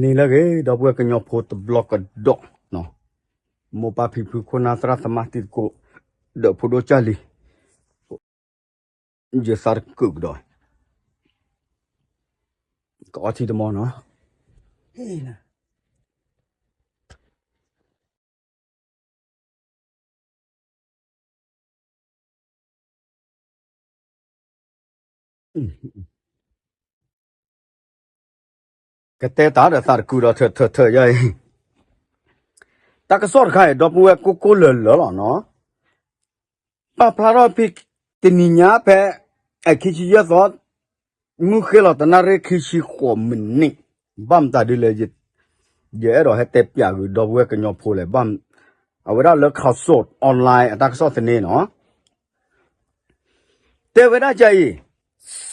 နံၤလၢအဂ့ၤ ဒီပုၢ်ဝဲၢ်ကညီဖိတဘျီကဒီး, မိၢ်ပၢ်ဖံဖုခိၣ်နၢ်သရၣ်သမါတံၤသကိး ဒီးဖိဒိၣ်ကၢ်လံၤ, ယသးတကုးကဒီး, ကအီထံတမီနီၤ. ကတဲတၢ်ဒီးသးတကုးဒီးထၢထၢထၢယၤအံၤ, တၢ်ကစီၣ်တခါအံၤ ဒီပုၢ်ဝဲၢ်ကိၢ်ကိၢ်လၢၤလၢၤလီၤနီၤ. ပာ်ဖျါထီၣ်ဖဲ တနံၤညါဖဲ အခံဆံယဲၢ်သီ မုၢ်ဃ့လီၤတနၣ်ရံၣ်ခံဆံဃိးမံးနံး, ဘၣ်မတၤဒ်လဲၣ်, ယအဲၣ်ဒိးဟဲတဲပၠးဂုာ်ဒီပုၢ်ဝဲၢ်ကညီဖိလဲၣ်, အဝဲဒၣ်လၢ Khaosod Online အတၢ်ကစီၣ်သန့နီၤ, တဲဝဲဒၣ်ကအံၤ,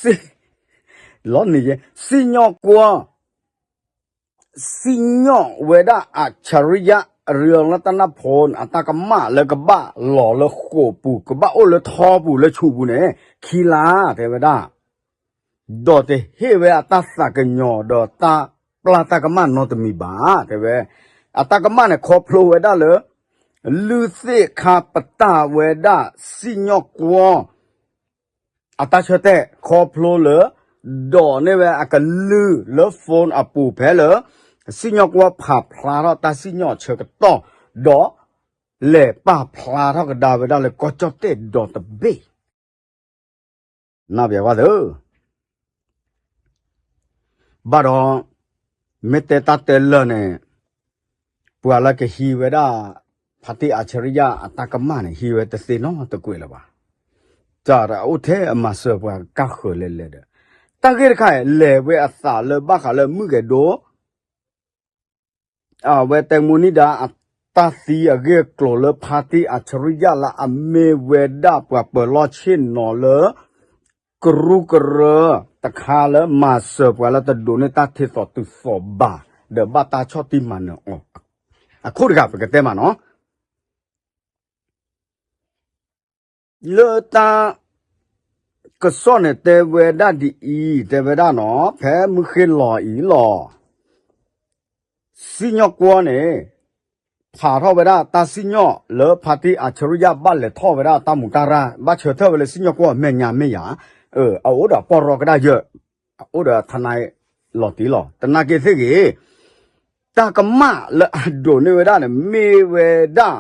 လီၤန့ၣ်ယဲ စံၣ်ညီၣ်ကွီၢ် စံၣ်ညီၣ်ဝဲဒၣ် Achariya Riolatanaphon အတၢ်ကမၣ်လၢကဘၣ်လီၤလၢဃိာ်ပူၤ ကဘၣ်အိၣ်လၢထီပူၤလၢဆူးပူၤန့ၣ် ခံလါ တဲဝဲဒၣ်, ဒီးတဟ့ၣ်ဝဲအတၢ်သးကညီၤဒီးတၢ်ပျၢ်တၢ်ကမၣ်နီတမံၤဘၣ် တဲဝဲ, အတၢ်ကမၣ်န့ၣ်ခီဖျိဝဲဒၣ်လၢ လုၢ်သ့ၣ်ခါပတာ်ဝဲဒၣ် စံၣ်ညီၣ်ကွီၢ် အတၢ်ဆၢတဲာ်ခီဖျိလၢ ဒိးန့ၢ်ဝဲအကလုၢ်လၢ phone အပူၤဖဲလၢ စံၣ်ညီၣ်ကွီၢ်ဖးဖျါထီၣ်တၢ်စံၣ်ညီၣ်ဆၢကတီၢ် ဒီးလဲၤပာ်ဖျါထီၣ်ကဒါဝဲဒၣ်လၢကီၢ်ကၠီၣ်တဲၣ်ဒီတဘ့ၣ် နၢ်ပၢၢ်ဝဲသၢ ဘၣ်ဒီး မ့ၢ်တဲတၢ်တဲလၢာ်န့ၣ် ပှၤလၢကဟံးဝဲဒၣ် ဖါတံၢ် အၣ်ဆရံယၣ် အတၢ်ကမၣ်န့ၣ် ဟံးဝဲတသ့နီတကွဲးလၢၤဘၣ်. တၢ်အိၣ်ထဲအမၤစၢၤပှၤကၢ်ဃၢၤလဲၤလဲၤဒီး တၢ်ဂ့ၢ်တခါအံၤ လဲၤဝဲအသးလၢဘၣ်ဃးလၢမုၢ်ဂဲၤဒိ အဝဲတဲမူနံၣ်ဒါ အတၢ်သံအဂ့ၢ်အကျိၤလၢဖါတံၢ် အၣ်ဆရံယၣ် လၢအမ့ၢ်ဝဲဒၣ်ပှၤပၢၤလီၢ်ဆ့ၣ်နီၤလၢ ကရူၢ်ကရၢတခါလၢမၤစၢၤပှၤလၢတဒိးန့ၢ်တၢ်ထံးသီၣ်တုၤသီၣ်ဘၣ် ဒီးဘၣ်တၢ်ဆီၣ်တံၢ်မၤနၢၤအီၤ အခိၣ်တဂၤပကတဲမးနီၤ လၢတၢ်ကစီၣ်န့ၣ်တဲဝဲဒၣ်ဒ်အံၤ တဲဝဲဒၣ်နီၤ ဖဲမုၢ်ဃ့လီၤအံၤလီၤ စံၣ်ညီၣ်ကွီၢ်န့ၣ် ဖးထီၣ်ဝဲဒၣ်တၢ်စံၣ်ညီၣ်လၢဖါတံၢ်အၣ်ဆရံယၣ် ဘၣ်လဲၤထီၣ်ဝဲဒၣ်တၢ်မူးတၢ်ရၢ် ဘၣ်ဆၢထၢၣ်ဝဲလၢစံၣ်ညီၣ်ကွီၢ်မဲာ်ညါမ့ၢ်ယၤ အအိၣ်ဒီးပီၢ်ရီကဒါယၢ် အအိၣ်ဒီးထနါလီၤတံၢ်လီၤ တနာ်က့သ့ၣ်ဂ့ၤ တၢ်ကမၣ်လၢအဒိးန့ၢ်ဝဲဒၣ်န့ၣ် မ့ၢ်ဝဲဒၣ်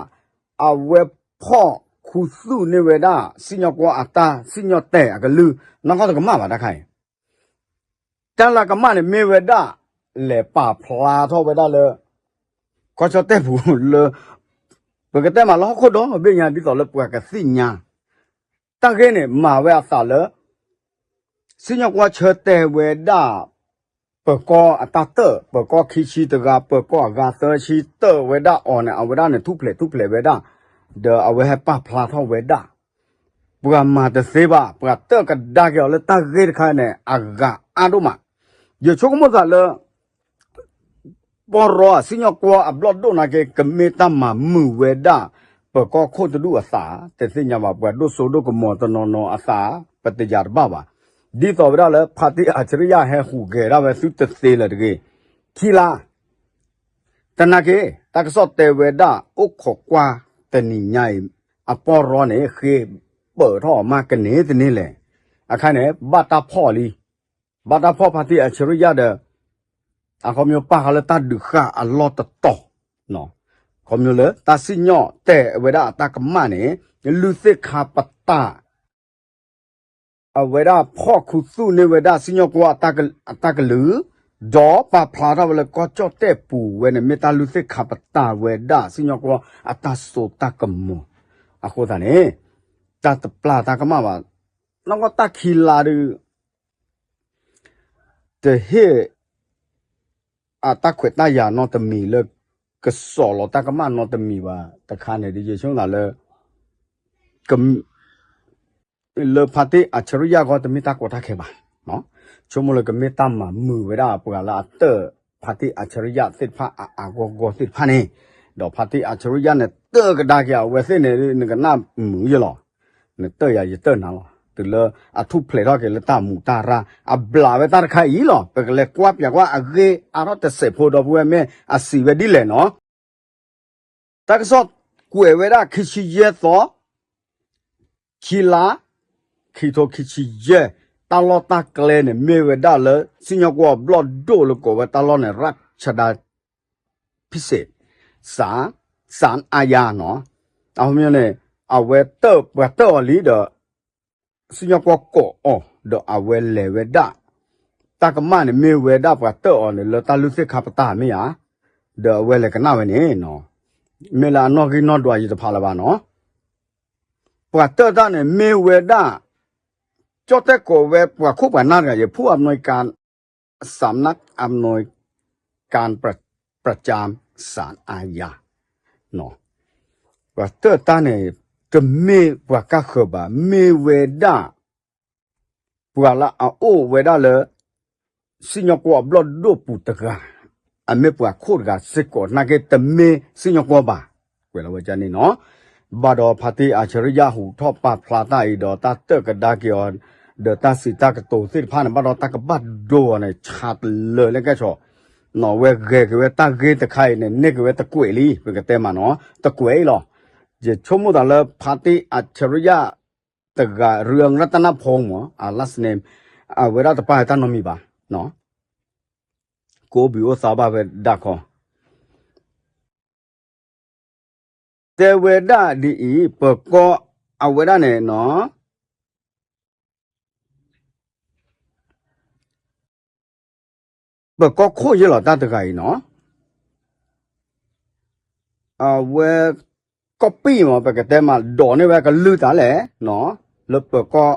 အဝဲဖီၣ်ခူသူၣ်န့ၢ်ဝဲဒၣ် စံၣ်ညီၣ်ကွီၢ်အတၢ်စံၣ်ညီၣ်တဲာ်အကလုၢ် နီၢ်ကီၢ်တကမၣ်ဘၣ်တခါအံၤ တၢ်လၢကမၣ်န့ၣ်မ့ၢ်ဝဲဒၣ် လဲၤပာ်ဖျါထီၣ်ဝဲဒၣ်လၢ ကီၢ်ကၠီၣ်တဲၣ်ပူၤလၢ ပကတဲမးလၢဟီၣ်ခိၣ်ဒီဘ့ၣ်ညါ ဒ်သိးလၢပှၤကသ့ၣ်ညါ တၢ်ဂ့ၢ်န့ၣ် မၤဝဲအသးလၢ စံၣ်ညီၣ်ကွီၢ်ဆၢတဲာ်ဝဲဒၣ် ပၢၤကီၢ်အတၢ်တၢၣ် ပၢၤကီၢ်ခံဆံတဂၤ ပၢၤကီၢ်အဂၤသၢဆံ တၢၣ်ဝဲဒၣ်အီၤန့ၣ် အဝဲဒၣ်န့ၣ် ထူၣ်ဖျဲးထူၣ်ဖျဲးဝဲဒၣ် ဒီးအဝဲဟဲပာ်ဖျါထီၣ်ဝဲဒၣ် ပှၤမၤတသ့ဘၣ် ပှၤတၢၣ်ကဒါက့ၤအီၤလၢတၢ်ဂ့ၢ်တခါန့ၣ် အဂၤအါဒိၣ်မး ယဆိကမိၣ်သးလၢ ပီၢ်ရီစံၣ်ညီၣ်ကွီၢ်အဘျီၣ်ဒိၣ်နာ်က့ ကမ့ၢ်တၢ်မၤမုာ်ဝဲဒၣ် ပၢၤကီၢ်ခိၣ်တဒူၣ်အသး တသ့ၣ်ညါဘၣ် ပှၤဒိၣ်စိဒိၣ်ကမီၤတနီၤနီၤအသး ပတယာ်တဘၣ်ဘၣ် ဒ်သိးဝဲဒၣ်လၢဖါတံၢ်အၣ်ဆရံယၣ်ဟဲဟူးဂဲၤဒၣ်ဝဲသုတသ့လၢၤတဂ့ၤ ခံလါ တနာ်က့ တၢ်ကစီၣ်တဲဝဲဒၣ် အိၣ်ခိးကွၢ်တနံၤညါအံၤ အပီၢ်ရီန့ၣ် ဃ့ပၢၤထီၣ်အီၤမးကန့ၢ်တန့ၢ်လဲၣ် အခါန့ၣ် ဘၣ်တၢ်ဖီၣ်လံ ဘၣ်တၢ်ဖီၣ်ဖါတံၢ်အၣ်ဆရံယၣ်ဒီး အခီပညီပာ်ဃာ်လၢတၢ်ဒုးဃာ်အလီၢ်တတီၤ ခီပညီလၢတၢ်စံၣ်ညီၣ်တဲာ်ဝဲဒၣ်အတၢ်ကမၣ်န့ၣ် လုၢ်သ့ၣ်ခါပတာ် အဝဲဒၣ်ဖီၣ်ခူသူၣ်န့ၢ်ဝဲဒၣ်စံၣ်ညီၣ်ကွီၢ်အတၢ်ကလုၢ် ဒီးပာ်ဖျါထီၣ်ဝဲလၢကီၢ်ကၠီၣ်တဲၣ်ပူၤဝဲန့ၣ် မ့ၢ်တၢ်လုၢ်သ့ၣ်ခါပတာ်ဝဲဒၣ်စံၣ်ညီၣ်ကွီၢ်အတၢ်စိတၢ်ကမီၤ အဃိသတးန့ၣ် တၢ်တပျၢ်တၢ်ကမၣ်ဘၣ် နီၢ်ကီၢ်တၢ်ခံလါဒီး တဟ့ၣ် အတၢ်ခွဲးတၢ်ယာ်နီတမံၤလၢ ကစီၣ်လီၤတၢ်ကမၣ်နီတမံၤဘၣ်တခါန့ၣ်ဒီး ယဆိကမိၣ်သးလၢ လၢဖါတံၢ်အၣ်ဆရံယၣ်ဂီၢ်တမ့ၢ်တၢ်ကီတၢ်ခဲဘၣ် ဆိကမိၣ်လၢကမ့ၢ်တၢ်မၤမုာ်ဝဲဒၣ်ပှၤလၢအတၢၣ်ဖါတံၢ်အၣ်ဆရံယၣ်သ့ၣ်တဖၣ်အအါဂီၢ်ဂီၢ်သ့ၣ်တဖၣ်န့ၣ် ဒီးဖါတံၢ်အၣ်ဆရံယၣ်န့ၣ် တၢၣ်ကဒါက့ၤအဝဲသ့ၣ်န့ၣ် နကနၣ်မုာ်ယလီၤ နတၢၣ်ယၤယတၢၣ်နၤလီၤ တုၤလၢအထူၣ်ဖျဲးထီၣ်က့ၤလၢတၢ်မူးတၢ်ရၢ် အဘျးဝဲတၢ်တခါအံၤလီၤ. ပကလဲၤကွၢ်ပၠးကွၢ်အဂ့ၢ်အါထီၣ်တစဲးဖိ ဒီပုၢ်ဝဲၢ်မ့ၢ်အစံးဝဲဒ်လဲၣ်နီၤ. တၢ်ကစီၣ်ကွဲးဝဲဒၣ်ခံဆံယဲၢ်သီ ခံလါ ခံထိခံဆံယဲၢ်, တၢ်လီၢ်တၢ်ကျဲန့ၣ် မ့ၢ်ဝဲဒၣ်လၢ စံၣ်ညီၣ်ကွီၢ်ဘျီၣ်ဒိၣ်လၢကိးဝဲတၢ်လီၢ်န့ၣ် ရၢၣ်ဆဒါ ဖံစ့း စၣ် စၣ်အါယါနီၤ. အဃိန့ၣ် အဝဲတၢၣ်ပှၤတၢၣ်အီၤလံဒီး စံၣ်ညီၣ်ကွီၢ်ကိးအီၤ ဒီးအဝဲလဲၤဝဲဒၣ် တၢ်ကမၣ်န့ၣ် မ့ၢ်ဝဲဒၣ်ပှၤတၢၣ်အီၤန့ၣ် လၢတၢ်လုၢ်သ့ၣ်ခါပတာ်မ့ၢ်ဧါ, ဒီးအဝဲလဲၤကနၣ်ဝဲန့ၣ်နီၤ, မ့ၢ်လၢအနီၣ်ဂံၢ်နီၣ်ဒွးယတဖးလၢၤဘၣ်နီၤ. ပှၤတၢၣ်တၢ်န့ၣ် မ့ၢ်ဝဲဒၣ် ကၠီၣ်တဲၣ်ကိးဝဲပှၤခိၣ်ပှၤနၢ်တဂၤ ယဖူၣ်အမနွဲကါ สำนักอำนวยการประจำศาลอาญา ပှၤတၢၣ်တၢ်န့ၣ် တမ့ၢ်ပှၤကၢ်ဃၢၤဘၣ်, မ့ၢ်ဝဲဒၣ် ပှၤလၢအအိၣ်ဝဲဒၣ်လၢ စံၣ်ညီၣ်ကွီၢ်အဘျီၣ်ဒိၣ်ပူၤတဂၤ, အမ့ၢ်ပှၤခိၣ်တဂၤစ့ၢ်ကီး နာ်က့တမ့ၢ်စံၣ်ညီၣ်ကွီၢ်ဘၣ်, ကွဲးလီၤဝဲဒ်န့ၣ်နီၤ. ဘၣ်ဒီးဖါတံၢ်အၡရံယၣ်ဟူးထီၣ်ပာ်ဖျါတၢ်အံၤဒီး တၢ်တၢၣ်ကဒါက့ၤအီၤ ဒီးတၢ်စံးတၢ်ကတိၤသ့ၣ်တဖၣ်န့ၣ် ဘၣ်ဒီးတၢ်ကဘၣ်ဒိအီၤန့ၣ် ဆးတလၢာ်လၢကဲၣ်ဆိး, နီၤ ဝဲဂဲၤက့ၤဝဲတၢ်ဂ့ၢ်တခါအံၤန့ၣ် န့ၢ်က့ၤဝဲတကွဲးလံ ပကတဲမးနီၤ, တကွဲးအံၤလီၤ. ယဆိကမိၣ်သးလၢဖါတံၢ်အၡရံယၣ်တဂၤ เรืองรัตนพงษ์ မး အ last name အဝဲဒၣ်တပာ်တၢ်နီတမံၤဘၣ်, ကအိၣ်ဘှံးအိၣ်သါဘၣ်ဝဲဒၣ်ခီ တဲဝဲဒၣ်ဒ်အံၤ, ပၢၤကီၢ်အဝဲဒၣ်န့ၣ်နီၤ, ပၢၤကီၢ်ခိၣ်ယဲၢ်လီၤတၢ်တဂၤအံၤနီၤ, အဝဲ ကီၢ်ပံၣ်မး ပကတဲမး ဒိးန့ၢ်ဝဲကလုၢ်တၢ်လဲၣ်နီၤ, လၢပၢၤကီၢ်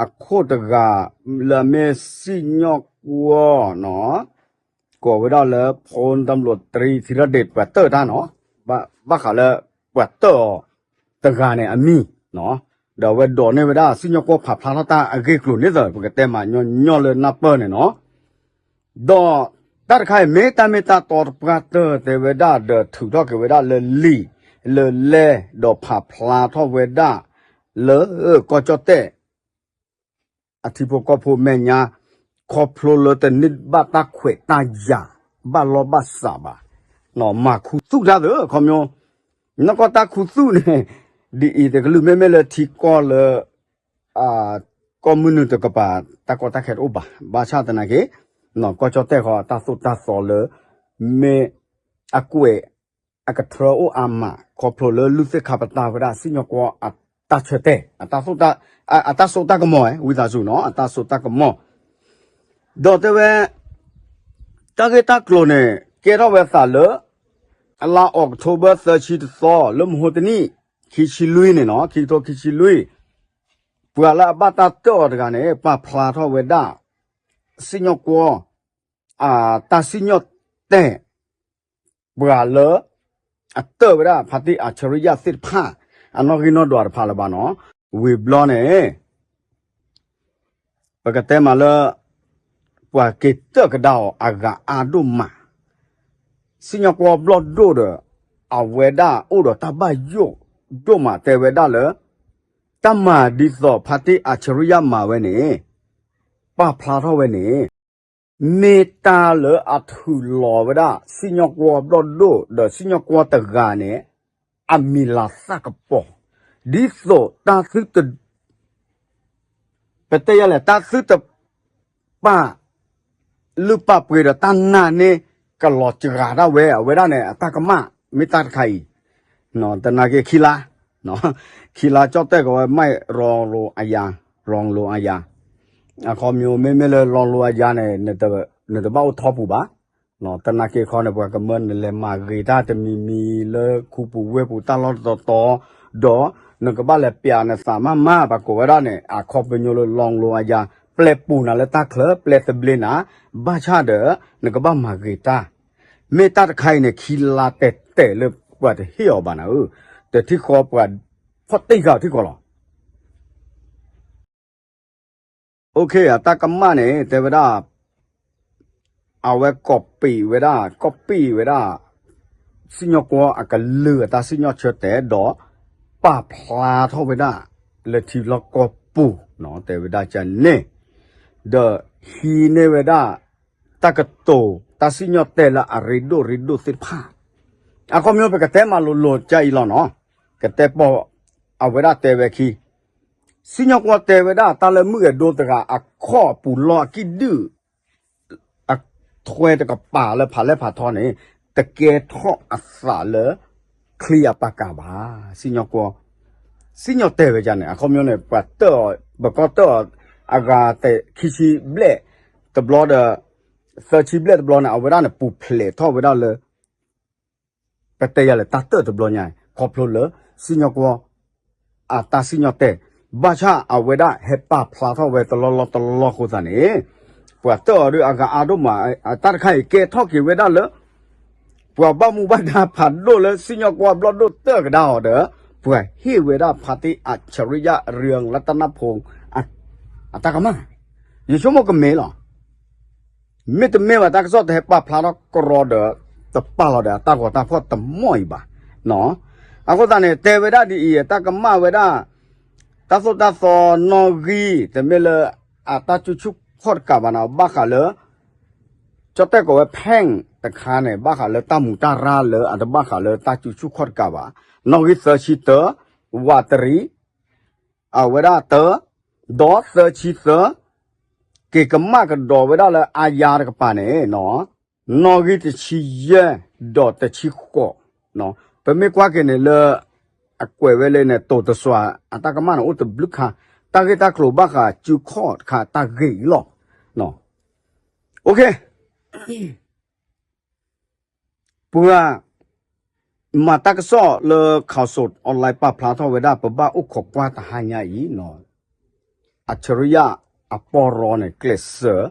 အခိၣ်တဂၤ လၢအမ့ၢ်စံၣ်ညီၣ်ကွီၢ်နီၤ, ကိးဝဲဒၣ်လၢ พลตำรวจตรีธีรเดช ပှၤတၢၣ်တၢ်နီၤ, ဘၣ်ဃးလၢပှၤတၢၣ်အီၤတဂၤန့ၣ်အမံၤ, ဒီးအဝဲဒိးန့ၢ်ဝဲဒၣ်စံၣ်ညီၣ်ကွီၢ်ဖးဖျါထီၣ်တၢ်အဂ့ၢ်အကျိၤန့ၣ်သ့ၣ် ပကတဲမးညီညီလၢနၢ်ပၢၢ်န့ၣ်နီၤ. ဒီးတၢ်တခါအံၤ မ့ၢ်တၢ်မ့ၢ်တၢ်တီတပှၢ်တၢၢ်တဲဝဲဒၣ် ဒီးထုးထီၣ်က့ၤဝဲဒၣ်လၢလံာ်လၢလဲၢ် ဒီးဖးဖျါထီၣ်ဝဲဒၣ်လၢ ကီၢ်ကၠီၣ်တဲၣ် အထံဖိကီၢ်ဖိမဲာ်ညါ ခီဖျိလၢတန့ၢ်ဘၣ်တၢ်ခွဲးတၢ်ယာ် ဘၣ်လီၢ်ဘၣ်စးဘၣ်, မၤခူသူၣ်တၢ်သ့ၣ် ခီဖျိ နီၢ်ကီၢ်တၢ်ခူသူၣ်န့ၣ် ဒ်အံၤတကလုာ် မ့မ့ၢ်လၢထံကီၢ်လၢ ကီၢ်မုၢ်နုာ်တကပၤ တၢ်ကီတၢ်ခဲတအိၣ်ဘၣ်, ဘၣ်ဆၣ်သနာ်က့ ကီၢ်ကၠီၣ်တဲၣ်ဃီ အတၢ်သိၣ်တၢ်သီလၢ မ့ၢ်အကွဲး အကထြၢအိၣ်အါမး ခီဖျိလၢလုၢ်သ့ၣ်ခါပတာ်ဝဲဒၣ် စံၣ်ညီၣ်ကွီၢ်အတၢ်ဆၢတဲာ် အတၢ်သိၣ်တၢ် အတၢ်စိတၢ်ကမီၤ ဝံသးစူၤနီၤ အတၢ်စိတၢ်ကမီၤ, ဒီးတဲဝဲ တၢ်ဂ့ၢ်တၢ်ကျိၤန့ၣ် ကဲထီၣ်ဝဲသးလၢ အလါ October သၢဆံတသီ လၢမဟိတနံၣ် ခံဆံလွံၢ်န့ၣ်နီၤ ခံကထိခံဆံလွံၢ် ပှၤလၢအဘၣ်တၢ်တၢၣ်အီၤတဂၤန့ၣ် ပာ်ဖျါထီၣ်ဝဲဒၣ် စံၣ်ညီၣ်ကွီၢ် တၢ်စံၣ်ညီၣ်တဲာ် ပှၤလၢ အတၢၣ်ဝဲဒၣ် ဖါတံၢ်အၡရံယၣ်သ့ၣ်တဖၣ် အနီၣ်ဂံၢ်နီၣ်ဒွးတဖၣ်လၢၤဘၣ်နီၤ, ဝံၤဘျီန့ၣ် ပကတဲမးလၢ ပှၤက့ၤတၢၣ်ကဒါအီၤအဂၤအါဒိၣ်မး, စံၣ်ညီၣ်ကွီၢ်ဘျီၣ်ဒိၣ်ဒီး အဝဲဒၣ်အိၣ်ဒီးတၢ်ဘၣ်ယိၣ်ဒိၣ်မး တဲဝဲဒၣ်လၢ တၢ်မၤဒ်သိးဖါတံၢ်အၡရံယၣ်မၤဝဲန့ၣ် ပာ်ဖျါထီၣ်ဝဲန့ၣ် မ့ၢ်တၢ်လၢအထုးလီၤဝဲဒၣ် စံၣ်ညီၣ်ကွီၢ်ဘျီၣ်ဒိၣ် ဒီးစံၣ်ညီၣ်ကွီၢ်တဂၤန့ၣ် အမံၤလၤသၣ်ကပီၤ ဒ်သိးတၢ်သုတ ပတဲယၤလဲၣ် တၢ်သုတပာ်လုၢ်ပာ်ပှ့ၤဒီးတၢ်နာ်န့ၣ် ကလီၤစှၤဒၣ်ဝဲ အဝဲဒၣ်န့ၣ် အတၢ်ကမၣ် မ့ၢ်တၢ်တခါအံၤ သနာ်က့ခံလါ ခံလါကၠီၣ်တဲၣ်ကဝဲမၢ် ရူၤလိၤအယၤ ရူၤလိၤအယၤ အခီပညီ မ့မ့ၢ်လၢရူၤလိၤအယၤန့ၣ် နတဘၣ်အိၣ်ထီပူၤဘၣ် သနာ်က့ခီန့ၣ် ပှၤကမၢနလဲၤမၤဂ့ၤတၢ်တမံၤမံၤလၢခူပူၤဝ့ၢ်ပူၤတၢ်လီၢ်တတီၤတီၤ ဒီးနကဘၣ်လဲၤပျးနသးမးမး ပှၤကိးဝဲဒၣ်န့ၣ် အခီပညီလၢရူၤလိၤအယၤ ပျဲပူၤနၤလၢတၢ်ချၢ ပျဲသဘျ့နၤ ဘၣ်ဆၣ်ဒီး နကဘၣ်မၤဂ့ၤတၢ် မ့ၢ်တၢ်တခါအံၤန့ၣ် ခံလါတဲာ်တဲာ်လၢပှၤတဟ့ၣ်အီၤဘၣ်နၤဧၢ, တထံၣ်ဃီပှၤ ဖီၣ်တံၢ်ဃာ်ထံၣ်ဃီလီၤ. အတၢ်ကမၣ်န့ၣ် တဲဝဲဒၣ် အဝဲကိးပံာ်ဝဲဒၣ် ကိးပံာ်ဝဲဒၣ် စံၣ်ညီၣ်ကွီၢ်အကလုၢ်အတၢ်စံၣ်ညီၣ်ဆၢတဲာ်ဒီး ပာ်ဖျါထီၣ်ဝဲဒၣ် လၢထံလီၢ်ကီၢ် အပူၤ တဲဝဲဒၣ်ကန့ၣ် ဒီးဟံးန့ၢ်ဝဲဒၣ် တၢ်ကတိၤ တၢ်စံၣ်ညီၣ်တဲာ်လၢအရ့ဒိၣ်ရ့ဒိၣ်သ့ၣ်တဖၣ် အခီပညီပကတဲမၤလိၤလိၤကအံၤလီၤနီၤ, ကတဲပီၢ် အဝဲဒၣ်တဲဝဲခံ စံၣ်ညီၣ်ကွီၢ်တဲဝဲဒၣ်တၢ်လၢမုၢ်ဂဲၤဒိတဂၤအခီၣ်ပူၤလီၢ်အကံၣ်ဒုၣ် အထွဲတကပၤလၢဖးလဲၢ်ဖးထီန့ၣ် တကဲထီၣ်အသးလၢ ချံအပာ်ကၤဘၣ်, စံၣ်ညီၣ်ကွီၢ် စံၣ်ညီၣ်တဲာ်ဝဲဒၣ်န့ၣ် အခီပညီန့ၣ် ပှၤတၢၣ်အီၤ ပကီၢ်တၢၣ်အီၤ အဂၤခံဆံဘျဲၣ်တဘျီဒီး သၢဆံဘျဲၣ်တဘျီန့ၣ် အဝဲဒၣ်န့ၣ် ပူၤဖျဲးထီၣ်ဝဲဒၣ်လၢ ပတဲယၤလဲၣ် တၢ်တၢၣ်တဘျီညါ ခီဖျိလၢ စံၣ်ညီၣ်ကွီၢ် အတၢ်စံၣ်ညီၣ်တဲာ် ဘၣ်ဆၣ်အဝဲဒၣ်ဟဲပာ်ဖျါထီၣ်ဝဲတလီၢ်လီၢ်တလီၢ်လီၢ်အဃိသတးန့ၣ် ပှၤတၢၣ်အီၤဒုးအဂၤအါဒိၣ်မး အတၢ်တခါအံၤကဲထီၣ်က့ၤဝဲဒၣ်လၢ ပှၤဘၣ်မူဘၣ်ဒါဖးဒိၣ်လၢစံၣ်ညီၣ်ကွီၢ်အဘျီၣ်ဒိၣ်တၢၣ်ကဒါအီၤဒီး ပှၤဟ့ၣ်ဝဲဒၣ်ဖါတံၣ်အၣ်ဆရံယၣ် ရံလတနဖိ အတၢ်ကမၣ် ယဆိကမိၣ်ကမ့ၢ်လီၤ. မ့တမ့ၢ်ဘၣ် တၢ်ကစီၣ်တဟဲပာ်ဖျါထီၣ်ကရီဒီး တပာ်လီၤဒီး အတၢ်ဂီၤတၢ်ဖီၣ်တမီၢ်အံၤဘၣ်. အဃိသတးန့ၣ် တဲဝဲဒၣ်ဒ်အံၤ တၢ်ကမၣ်ဝဲဒၣ် တၢ်သိၣ်တၢ်သီနီၣ်ဂံၢ် တမ့ၢ်လၢ အတၢ်ကူၣ်ဆူၣ်ခီၣ်တကးဘၣ်န့ၣ် ဘၣ်ဃးလၢ ကၠီၣ်တဲၣ်ကိးဝဲ ဖဲၣ်တခါန့ၣ် ဘၣ်ဃးလၢတၢ်မူးတၢ်ရၢ်လၢအတဘၣ်ဃးလၢတၢ်ကူၣ်ဆူၣ်ခီၣ်တကးဘၣ်. နီၣ်ဂံၢ်သၢဆံတၢ ဝးတရံး အဝဲဒၣ်တၢ ဒီးသၢဆံသၢ က့ၤကမၣ်ကဒီးဝဲဒၣ်လၢအါယါတကပၤန့ၣ် နီၣ်ဂံၢ်တဆံယဲၢ် ဒီးတဆံဃိး ပမ့ၢ်ကွၢ်က့ၤန့ၣ်လၢ အကွဲးဝဲလၢန့ၣ် တိၤတစွၤ အတၢ်ကမၣ်န့ၣ် အိၣ်တဘျုးခါ တၢ်ဂ့ၢ်တၢ်ကျိၤဘၣ်ဃးကူၣ်ဆူၣ်ခီၣ်တခါတၢ်ဂ့ၢ်အံၤလီၤ. ပှၤ မၤတၢ်ကစီၣ်လၢ Khaosod Online ပာ်ဖျါထီၣ်ဝဲဒၣ် ပဘၣ်အိၣ်ခိးကွၢ်တဟါညါအံၤ အၣ်ဆရံယၣ်အပီၢ်ရီန့ၣ် ကျဲးစၢး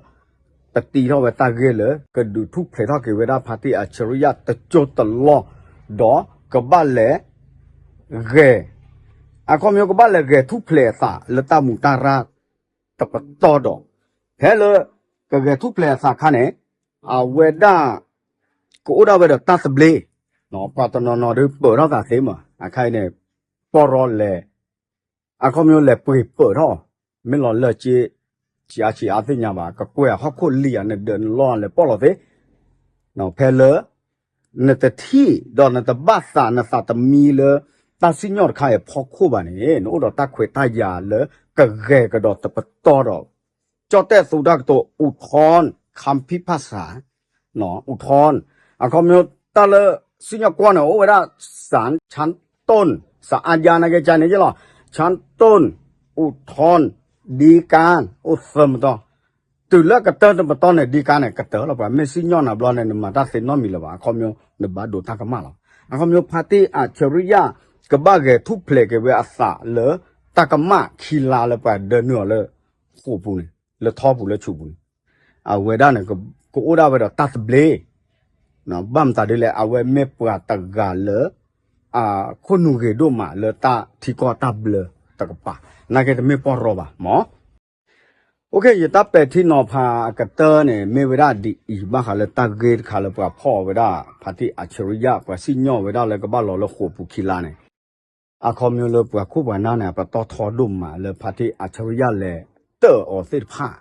ပတံထီၣ်ဝဲတၢ်ဂ့ၢ်လၢ ကဒုးထူၣ်ဖျဲးထီၣ်က့ၤဝဲဒၣ် ဖါတံၣ်အၣ်ဆရံယၣ်တကၠိတလီၢ် ဒီးကဘၣ်လဲၤ ဂဲၤ အခီပညီကဘၣ်လဲၤဂဲၤထူၣ်ဖျဲးအသးလၢတၢ်မူးတၢ်ရၢ် တပတီၢ်ဒီး ဖဲလၢ ကဂဲၤထူၣ်ဖျဲးအသးခါန့ၣ် အဝဲဒၣ် ကအိၣ်ဒၣ်ဝဲဒီးတၢ်သဘျ့ ပှၤတနီၤနီၤဒုးပၢၢ်ထီၣ်သးသ့မး အခါအံၤန့ၣ် ပီၢ်ရီလဲၤ အခီပညီလဲၤပှ့ၤပၢၢ်ထီၣ် မ့ၢ်လီၤလၢက့ ဆံးအါဆံးအါသ့ၣ်ညါဘၣ် ကကွဲးအဟီၣ်ခိၣ်လံၤဧါ နဒၢးနလီၢ်လဲၤပီၢ်လီၤသ့ ဖဲလၢ နတထံၣ်ဒီးနတဘၣ်သးနသးတမံလၢ တၢ်စံၣ်ညီၣ်တခါအံၤအဖီခိၣ်ဘၣ်န့ၣ် နအိၣ်ဒီးတၢ်ခွဲးတၢ်ယာ်လၢ ကဂဲၤကဒီးတပတီၢ်ဒီး ကၠီၣ်တဲၣ်သူတၢ်ကတိၤ အူထီၣ်ခၣ်ဖံၣ်ဖၣ်ဆၣ် အူထီၣ် အခီပညီတၢ်လၢ စံၣ်ညီၣ်ကွီၢ်န့ၣ် အိၣ်ဝဲဒၣ် စၣ် ဆၣ်တိၣ် စၣ်အါယါနာ်က့ကန့ၣ်ယ့လီၤ ဆၣ်တိၣ် အူထီၣ် ဒံကါ အိၣ်သၢမတီၢ် တုၤလၢကတၢၢ်တပတီၢ်န့ၣ် ဒံကါန့ၣ် ကတၢၢ်လီၤ ပှၤမ့ၢ်စံၣ်ညီၣ်နၤဘျီန့ၣ် နမၤတၢ်သ့နီတမံၤလၢၤဘၣ် အခီပညီ နဘၣ်ဒိးတၢ်ကမၣ်လီၤ အခီပညီ ဖါတံၣ်အၣ်ဆရံယၣ် ကဘၣ်ဂဲၤထူၣ်ဖျဲးက့ၤဝဲအသးလၢ တၢ်ကမၣ်ခံလါလၢပှၤဒၢနုာ်အီၤလၢ ဃိာ်ပူၤန့ၣ် လၢထီပူၤလၢဆူးပူၤန့ၣ် အဝဲဒၣ်န့ၣ် ကအိၣ်ဒၣ်ဝဲဒီးတၢ်သဘျ့ ဘၣ်မတၤဒ်လဲၣ် အဝဲမ့ၢ်ပှၤတဂၤလၢ အခိၣ်နူာ်ဂ့ၤဒိၣ်မးလၢတၢ်ထံကီၢ်တၢ်ဘျၢတကပၤ နာ်က့တမ့ၢ်ပီၢ်ရီဘၣ်မၢ် ယတၢ်ပဲာ်ထံနီၤဖးအကတၢၢ်န့ၣ် မ့ၢ်ဝဲဒၣ်ဒ်အံၤ ဘၣ်ဃးလၢတၢ်ဂ့ၢ်တခါလၢပှၤဖီၣ်ဝဲဒၣ် ဖါတံၣ်အၣ်ဆရံယၣ် ပှၤစံၣ်ညီၣ်ဝဲဒၣ်လၢကဘၣ်လီၤလၢဃိာ်ပူၤခံလါန့ၣ် အခီပညီလၢပှၤခိၣ်ပှၤနၢ်န့ၣ် အပတီၢ်ထီဒိၣ်မးလၢဖါတံၣ်အၣ်ဆရံယၣ်လဲၤတၢၣ်အီၤသ့ၣ်တဖၣ်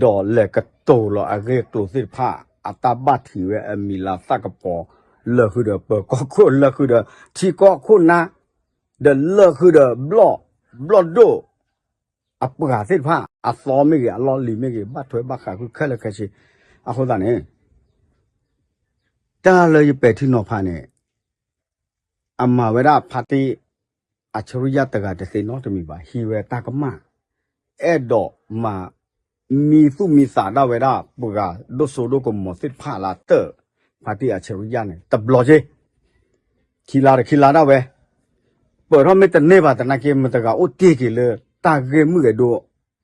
ဒီးလဲၤကတိၤလီၤအဂ့ၢ်အကျိၤသ့ၣ်တဖၣ် အတၢ်ဘၣ်ထံးဝဲအမံၤလၤသၣ်ကပီၤ လၢာ်ဃုာ်ဒီးပၢၤကီၢ်ခိၣ် လၢာ်ဃုာ်ဒီးထံကီၢ်ခိၣ်နၢ် ဒီးလၢာ်ဃုာ်ဒီးဘျီၣ် ဘျီၣ်ဒိၣ် အပှၤသ့ၣ်တဖၣ် အသီမ့ၢ်ဂ့ၤ အလီၢ်လံၤမ့ၢ်ဂ့ၤ ဘၣ်ထွဲဘၣ်ဃးဃုခဲလၢာ်ခဲဆ့ အဃိသတးန့ၣ် တၢ်လၢယပဲာ်ထံနီၤဖးန့ၣ် အမၤဝဲဒၣ်ဖါတံၣ် အၣ်ဆရံယၣ်တဂၤတသ့နီတမံၤဘၣ် ဟံးဝဲတၢ်ကမၣ် အဲၣ်ဒိးမၤ မံသူၣ်မံသးဒၣ်ဝဲဒၣ် ပှၤဒိၣ်စိဒိၣ်ကမီၤသ့ၣ်တဖၣ်လၢတၢၣ် ဖါတံၣ်အၣ်ဆရံယၣ်န့ၣ် တဘျီက့ ခံလါတခံလါဒၣ်ဝဲ ပၢၢ်ထီၣ်မ့ၢ်တန့ၢ်ဘၣ်သနာ်က့ မတဂၤအိၣ်တ့ၢ်က့ၤလၢ တၢ်ဂ့ၢ်မုၢ်ဂဲၤဒိ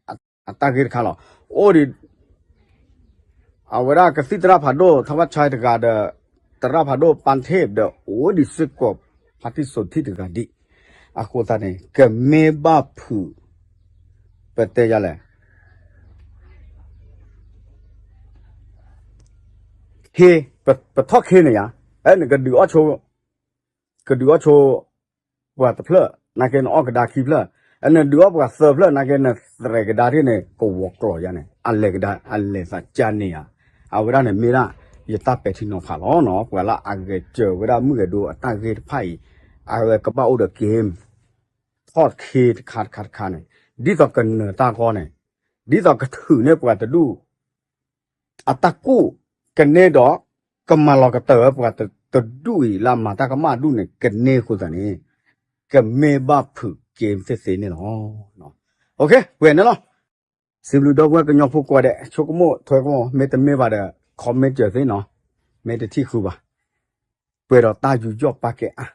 အတၢ်ဂ့ၢ်တခါလီၤ. အိၣ်ဒံး အဝဲဒၣ်ကသံၣ်သရၣ်ဖးဒိၣ် ထီဘၣ်ဆဲတဂၤဒီး သရၣ်ဖးဒိၣ်ပၣ်ထ့ၣ်ဒီး အိၣ်ဒံးစ့ၢ်ကီး ဖါတံၢ်စိၤထံၣ်တဂၤဒံး အဃိသတးန့ၣ် ကမ့ၢ်ဘၣ်ဖုး ပတဲယၤလဲၣ် ခ့ ပထီၣ်ခ့န့ၣ်ယါ နကဒုးအီၣ်ဆိ ကဒုးအီၣ်ဆိ ပှၤတဖျၢၣ် နာ်က့နအီၣ်ကဒါခံဖျၢၣ် နဒုးအီၣ်ပှၤသၢဖျၢၣ်နာ်က့ နသရဲးကဒါထံၣ်န့ၣ် ကဝီၤကျိၤယါန့ၣ် အလဲၤကဒါ အလဲၤသးကၢ်န့ၢ်ဧါ. အဝဲဒၣ်န့ၣ်မ့ၢ်ဒၣ် ယတၢ်ပဲာ်ထံနီၤဖးလီၤနီၤ. ပှၤလၢအဂဲၤစၢၤဝဲဒၣ်မုၣ်ဂဲၤဒိအတၢ်ဂ့ၢ်တဖၣ်အံၤ အဝဲကဘၣ်အိၣ်ဒီး game ထီၣ်ခ့တခါတခါတခါန့ၣ် ဒ်သိးကနၢၤတၢ်ဂီၢ်န့ၣ် ဒ်သိးကထုးန့ၢ်ပှၤတဒူၣ် အတၢ်ကူၣ်ကန့ၢ်ဒီး ကမၤလီၤကတၢၢ်ဝဲပှၤတဒူၣ်အံၤ လၢအမၤတၢ်ကမၣ်ဒူၣ်န့ၣ် ကန့ၢ်အဃိသတးန့ၣ် ကမ့ၢ်ဘၣ်ဖုး game သ့ၣ်သ့န့ၣ်လီၤ. ပှဲၤန့ၣ်လီၤ. စံးဘျုးဒီပုၢ်ဝဲၢ်ကညီဖိကိးဂၤဒဲး ဆိကမိၣ်ထွဲကမီၤ မ့ၢ်တမ့ၢ်ဘၣ်ဒီး comment စၢၤသ့နီၤ, မ့ၢ်တထံၣ်ဃုာ်ဘၣ်. ပှဲၤဒီးတၢ်ယူးယီၣ်ပာ်ကဲအါ